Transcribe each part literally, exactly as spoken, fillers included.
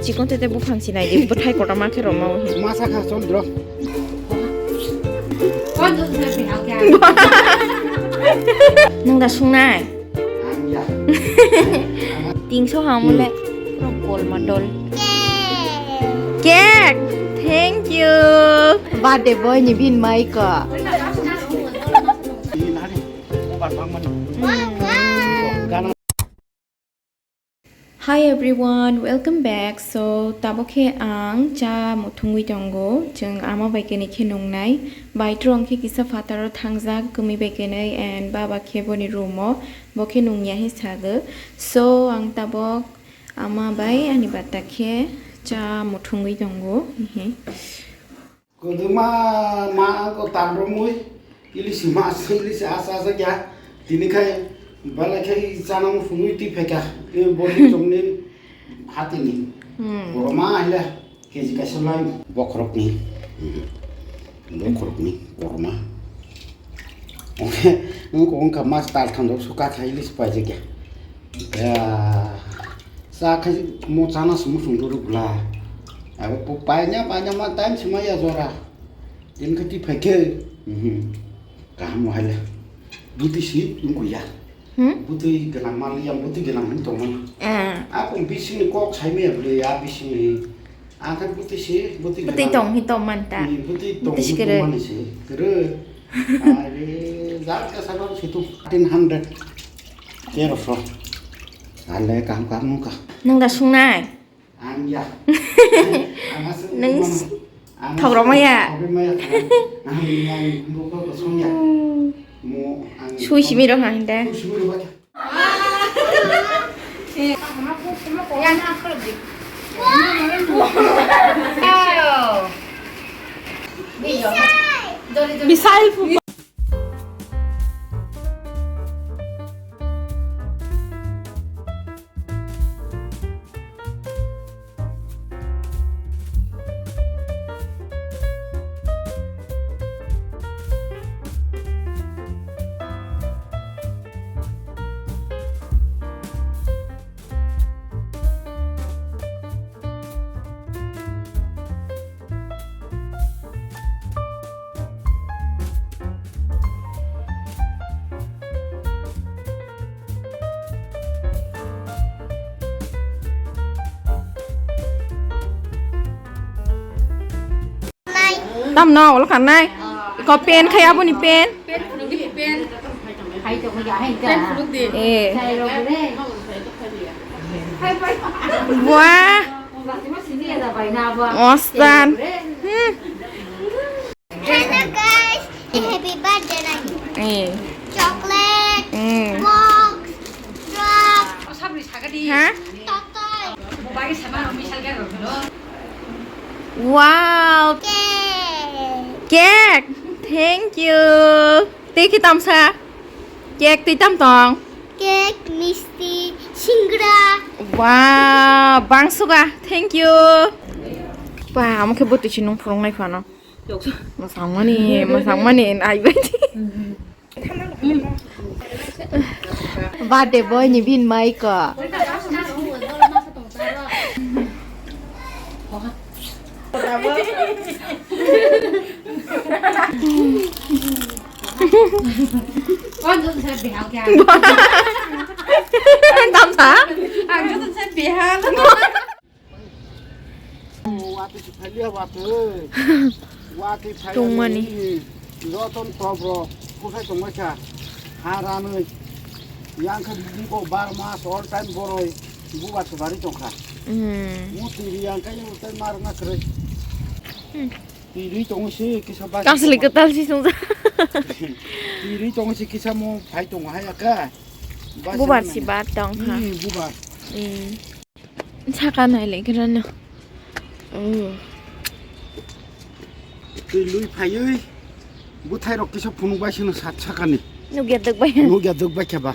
Chikon tete buphang sinai di, bwthai kotorma khe rwma o hin. Masa kha chol dro. Nung da sungnai? Ang ya. Tingso hamule. Pura gol madol. Cake! Thank you! Birthday boy ni bin mai ko. Hi everyone, welcome back. So, tabok khe ang cha muthungwi tongo. Chwng ama bai kene khe nungnai. Bai trong khe kisa phataro thangjak, kwmwi bai kene, and baba khe boni room o. Bo khe nungya he sago. So, ang tabok ama bai ani bata khe cha muthungwi tongo. He. Kwdwma ma ang ko tamromwi, ilisi ma, ilisi asa asa kya, tini khai, bala khai chana muthungwi twi phaikha, e boni chongni hatini. Hmm. Boroma haila, keji kaisa lai. Bokhorokni, hmm, bokhorokni, boroma. Oke, wngkha mas tal thamjak suka khai, ilisi paijak kya. Ya, sa khai mo chana se muthung duru bla. Abo po paina, paina ma time se maya jora. Din khe twi phai khe. Mhm. Kaham mo haile. Buti si wngkho ya. Hmm? Buti gwnang man ya, buti gwnang hin tong man. Eh. Ako bising ni kok sai me bla ya bising ni. Ang khe buti si, buti gwnang. Buti tong hin tong man ta. Hmm, buti tong hin tong man si. Kere. Are, jat ka sabab situ. Thirteen hundred. Teroso. Ale kaham kaham nungkha. Nung da sungnai? Ang ya. Ang aswk nung mano. Ang thogrok maya. Thogrok maya. Ang yang buko ko sung ya. Hmm. Mo ang sui simi rok ha hinda. Sui simi rok ha. Misail. Tamno, ulo khanai. Ko pen khai aboni pen. Pen phunuk di, pen. Pen phunuk di. Eh. Wah. Ostan. Hmm. Hello guys, happy birthday lagi. Eh. Chocolate, eh, box, drop. Ha? Totoy. Wow. Cake. Cake. Thank you. Tei khe tamsa. Cake tei tam tong. Cake, misti, singra. Wow, bangsuga. Thank you. Ba, amo khe bwtwi si nung phurungnai phano. Mwsangmani, mwsangmani, ai bai. Birthday boy ni bin mai ko. Tamsa? Watwi se phailiya watwi. Watwi phailiya tongmani. Ni joton top rok buphai tongmai kha. Ha ranwi. Yang khe buko bar mas all time boroi bubar se bari tongkha. Hmm. Mu twi yang khe yang tai mar na kre. Hmm. Twi tongo se kisa ba. Kasli kwtal si sungja. Twi tongo se kisa mo phai tongo hai aka. Bubar si bar tongkha. Hmm, bubar. Hmm. Saka nai le khe rano. Oh. Twi lui phaiwi bwthai rok kisa phunuk bai sino sat sakani. Nugya dwk bai. Nugya dwk bai khe ba.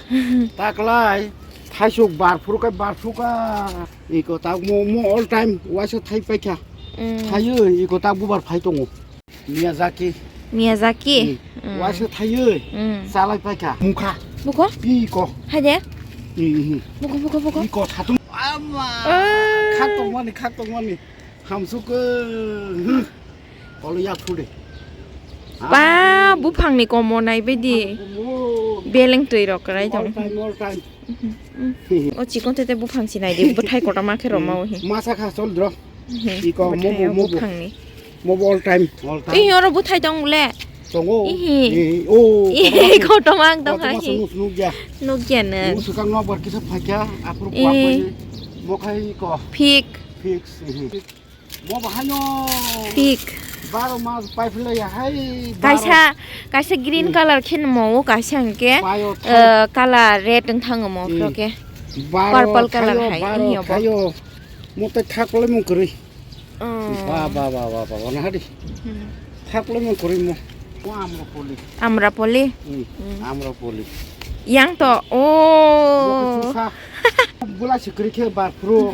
Taklai thaisuk bar phuru kai bar phuka. Iko tak mo, mo all time waisa thai pai kha. Mm. Thaio iko tak bubar phai tongo. Miyazaki. Miyazaki? Mm. Mm. Waisa thaio. Mm. Salai paikha. Mukha. Buko? Iko. Haide? Mm, mm. Buko, buko, buko. Iko satung. Ah, Khak tongmani, khak tongmani. Hamsuk, eh, kolo ya phude. Ba, buphangni komo nai baidi. Beleng twi rok kwrai tong. All time, all time. O chikon tete buphang si nai di, bwthai kotorma khe roma o hi. Masa kha chol dro. Iko bwthai mobo, o mobo. Buphangni. Mobo all time, all time. Ih, oro bwthai tong le. Tongo. Ihi. Ih, oh, ihi, kotorma kotorma ang tong kotorma hai. Nus nukya. Nukya na. Nus kang nok bar kisa phaikya, aphuru kwak bai. Mokhai ko. Fik. Fix, ihi. Mo bahano. Fik. Baro mas pai phila ya hai. Kaisa, kaisa green color khe mo, kaisa hwnkhe, eh, color red wng thango mo, purple color hai, baro ihi obo. Thayo. Mo tai thak le mung kwrwi. Ba, ba, ba, ba, ba, ba, na hari. Thak le mung kwrwi mo. Mo Amrapoli. Amrapoli? Hmm, Amrapoli. Yang to, oh. Mo khe chusa. Bula sikri khe bar phuru.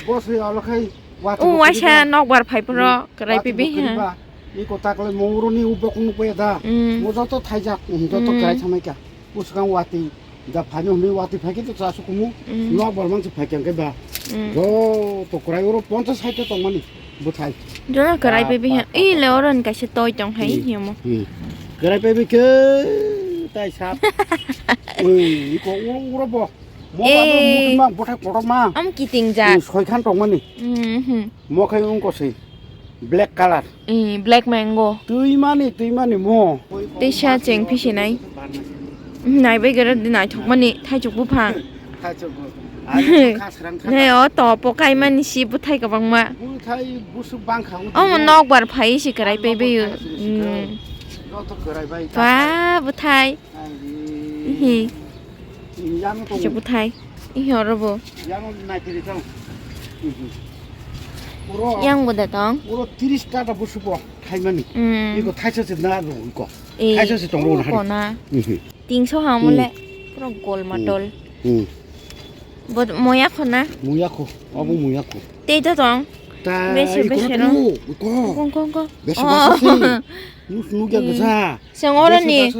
Bo se alo khai. Oh, waisa nokbar phai phuru, kwrai pibi ha. Iko takle mo uruni ubok nuk pe da. Mo joto thaijak, joto kwrai samai kha. Uskang wati, da phani hwnwi wati phai khe to cha sukumu. Nokbar mang se phai khe ba. Joto kwrai oro ponchas sait ta tongmani bwthai. Joto kwrai pibi ha. Ih, le oro ni kaisa toi tong hai himo. Kwrai pibi khe tai sap. Ui, iko uro bo. Mo ba mo muti ma bwthai kotor ma. Am kiting jak. Soi khan tongmani. Mo khai wngkha se black color. Black mango. Twi mani, twi mani mo. Teisa cheng phisinai. Nai bai gara di naithok mani thaichuk buphang. Thaichuk bu. Khasrang khasrang. Nei o to pokai mani si bwthai kwbangma. Bwthai busuk bangkha. Omo nokbar phai si kwrai pai bai. Joto kwrai bai. Ba bwthai. Ihi. Yang tong. Kaisa bwthai. Ihi oro bo. Yang nai piri tong. Ihi. Oro. Yang bo da tong. Oro tiris ta da busu bo thaimani. Iko thaisa se na ro iko. Thaisa se tong ro na. Ko na. Ihi. Tingso ha mole. Pura gol matol. Bo moya kho na. Moya kho. Abo moya kho. Tei da tong. Bese bese ro. Ko ko ko. Bese bese. Nus nugya gesa. Seng oroni,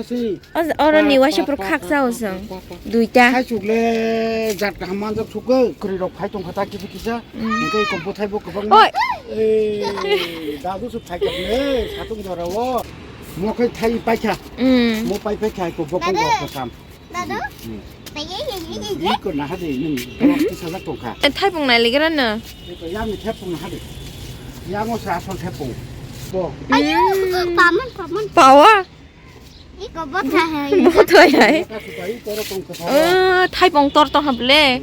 oroni waisa pur khaksa o seng. Duita. Hai chukle jat kaham manjak sukoi, kwrwi rok phai tongkha ta kisa kisa. Hingke iko bwthai bo kwbangma. Oi. Eh, dadu su phai kha le, satung jora o. Mo khai thai pai kha. Mo pai pai kha iko bokong rok kwcham. Dadu. Iko naha de nung borok tisajak tongkha. Thaipung nai ligra no. Iko yang ni thaipung naha de. Yang o sa asol thaipung. Bo. Ayo, paman, paman. Pawa. Iko bothai hai. Bothai hai. Thaipung tor to hable.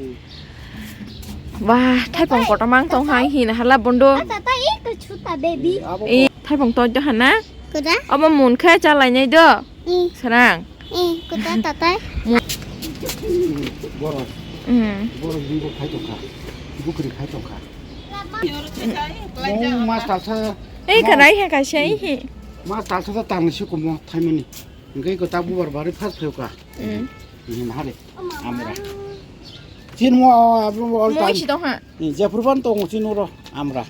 Wah, thaipung kotor mang tong hai hin hala bondo. Tata iko chuta baby. Eh, thaipung tor jo hana. Kuda? Abo mun khe chalai nai do. Serang. Eh, kuda tatai. Borok. Borok bini khai tongkha. Bukri khai tongkha. Mung mas talsa. Eh, kanai he kaisa he. Mas talsa ta tang si kumo thaimani. Engkai ko ta bubar bari phas pheuka. Ini mahare. Amra. Chin mo abro all time. Mo si tong ha. Ni jephru ban tong chin oro amra.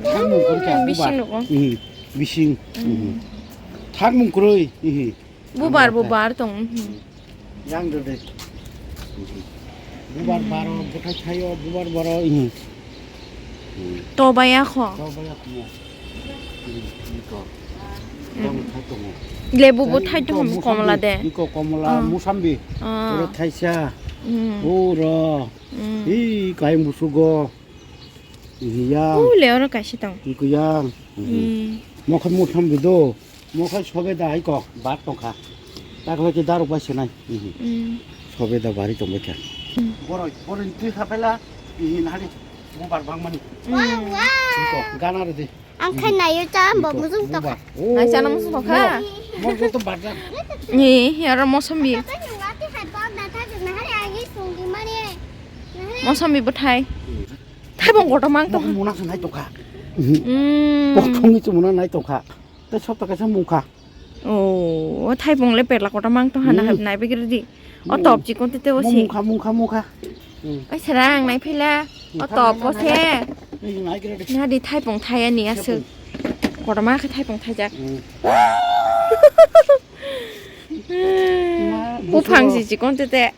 Thang mung kuri ka bising bubar. Bising. Thang mung kuri. Bubar, bubar tong. Yang de de. Bubar baro, buthai thaio, bubar baro. To baya kho. To baya kho. Iko. Yang thai tongo. Lebu bo thai tongo, komola de. Iko komola, musambi. Oro thaisa. Oro. Hi, kai musugo. Yang. U le oro kaisa tong. Iko yang. Mokhai mutham bido. Mokhai sobe da hai kok bat tongkha. Takhle ki daruk bai senai. Sobe da bari tongbai kha. Boroi, boroi twi kha pela. Ihi nahari. Mo bar bang mani. Iko gana re di. Ang khai nayo cha bo musung tokha. Nai chana musung tokha. Mo joto bat da. Ni, oro mosambi. Mosambi bwthai. Thaibong kotor mang tongkha. Muna se nai tongkha. Kothong ni chumuna nai tongkha. Tei sopta kaisa mungkha. O thaibong le perla kotor mang tongkha na nai begir di. O top chikon te te o si. Mungkha mungkha mungkha. Oi serang nai phila. O top o se. Nai di thaibong thaya ni asu. Kotor ma khe thaibong thaijak. Buphang si chikon te te.